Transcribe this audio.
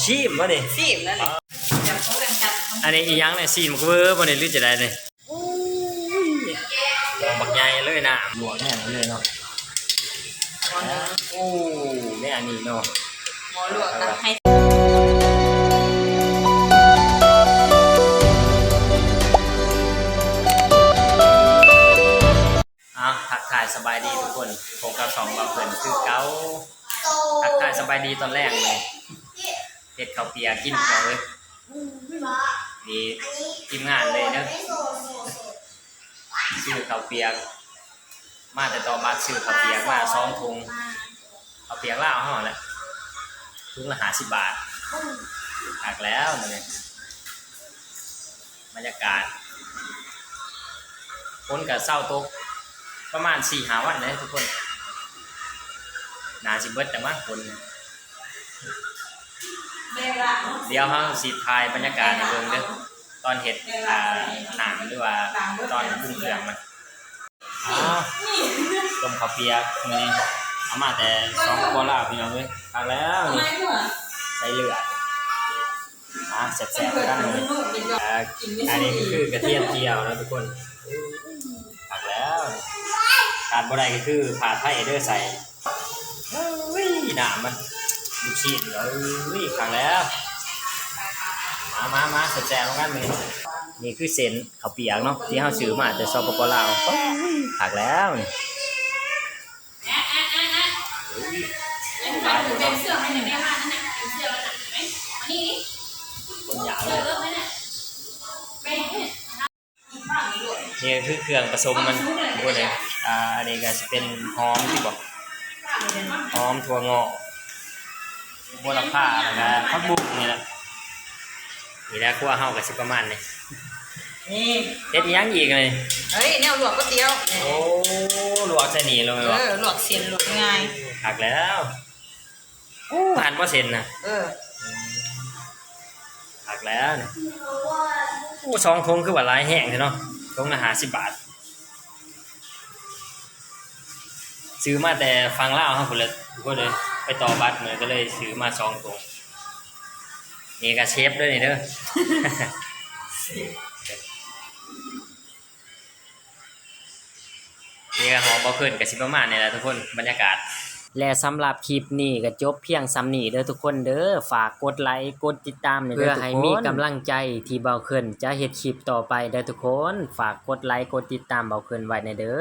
ຊີມບໍ່ນີ້? ຊີມແລ້ວນີ້ ອັນນີ້ອີ່ຫຍັງນີ້? ຊີມເວີບໍ່ນີ້ ຫຼືຈະໄດ້ນີ້? ໂອ້ຍ ໝໍບັກໃຫຍ່ເລີຍນະ ລວກແຫ້ງເລີຍເນາະ. ໂອ້ ແນວນີ້ເນາະ ໝໍລວກນະ ໃຫ້ ອ້າວ ທັກທາຍສະບາຍດີທຸກຄົນ ພົບກັບຊ່ອງບ່າວເພິ່ນຄືເກົ່າ. ທັກທາຍສະບາຍດີຕອນແລງເລີຍ ເຮັດເຂົ້າປຽກກິນພີ່ນ້ອງເອີຍ. ນີ້ທີມງານເລີຍເດີ ຊື້ເຂົ້າປຽກມາແຕ່ຕໍ່ບັດ ຊື້ເຂົ້າປຽກມາສອງຖົງ ເຂົ້າປຽກລາວເຮົາຫັ້ນແຫຼະ ຖົງລະຫ້າສິບບາດ. ຄັກແລ້ວມື້ນີ້ ບັນຍາກາດ ຝົນກະເຊົາຕົກປະມານສີ່ຫ້າວັນແລ້ວທຸກຄົນ ໜ້າຊິເບິດແລ້ວມັ້ງຝົນ. ດຽວເຮົາຊິຖ່າຍບັນຍາກາດໃຫ້ເບິ່ງເດີ ຕອນເຮັດ ອ່າ ນ້ຳ ຫຼືວ່າຕອນປຸງເຄື່ອງມັນ. ອ້າວ ຕົ້ມເຂົ້າປຽກມື້ນີ້ ເອົາມາແຕ່ ສປປ ລາວ ພີ່ນ້ອງເອີຍ. ຄັກແລ້ວນີ້ ໃສ່ເລືອດ ອ່າ ແຊບໆນຳກັນມື້ນີ້. ອ່າ ອັນນີ້ຄືກະທຽມຈຽວເນາະທຸກຄົນ. ຄັກແລ້ວ ຂາດບໍ່ໄດ້ກໍຄືຜ້າໄທເດີໃສ່. ເອີຍ ນ້ຳມັນ ລູກຊີ້ນ ເອີຍ ຄັກແລ້ວ. ມາ ມາ ມາ ແຊບໆນຳກັນມື້ນີ້. ນີ້ຄືເສັ້ນເຂົ້າປຽກເນາະ ທີ່ເຮົາຊື້ມາແຕ່ ສປປ ລາວ. ໂອ້ຍ ຄັກແລ້ວນີ້. ນີ້ຄືເຄື່ອງປະສົມມັນ ທຸກຄົນເອີຍ. ອ່າ ອັນນີ້ກໍຊິເປັນຫອມ ຊິບອກ ຫອມ ຖົ່ວງອກ ບົວລະພາ ແລ້ວກໍຜັກບຸ້ງນີ້ແຫຼະ. ນີ້ແຫຼະ ຄົວເຮົາກໍຊິປະມານນີ້. ນີ້ ເຮັດອີ່ຫຍັງອີກນີ້? ເອີຍ ແນວລວກກ໋ວຍຕຽວ. ໂອ້ ລວກໃສ່ນີ້ເລີຍແມ່ນບໍ່? ເອີ ລວກເສັ້ນ ລວກງ່າຍ. ຄັກແລ້ວ. ໂອ້ ຫັນບໍ່ເສັ້ນນະ? ເອີ ຄັກແລ້ວນີ້. ໂອ້ ສອງຖົງຄືວ່າຫຼາຍແຮງແທ້ເນາະ ຖົງລະຫ້າສິບບາດ. ຊື້ມາແຕ່ຝັ່ງລາວເຮົາພຸ້ນແຫຼະທຸກຄົນເອີຍ ໄປຕໍ່ບັດມື້ ກໍເລີຍຊື້ມາສອງຖົງ. ນີ້ກໍເຊຟເດີນີ້ເດີ. ນີ້ກໍຫອມບໍ່ເພິ່ນກໍຊິປະມານນີ້ແຫຼະທຸກຄົນ ບັນຍາກາດ. ແລະສຳລັບຄລິບນີ້ກໍຈົບພຽງສ່ຳນີ້ເດີທຸກຄົນເດີ. ຝາກກົດໄລກົດຕິດຕາມແດ່ເດີ ເພື່ອໃຫ້ມີກຳລັງໃຈທີ່ບ່າວເພິ່ນຈະເຮັດຄລິບຕໍ່ໄປເດີທຸກຄົນ. ຝາກກົດໄລກົດຕິດຕາມບ່າວເພິ່ນໄວ້ແດ່ເດີ.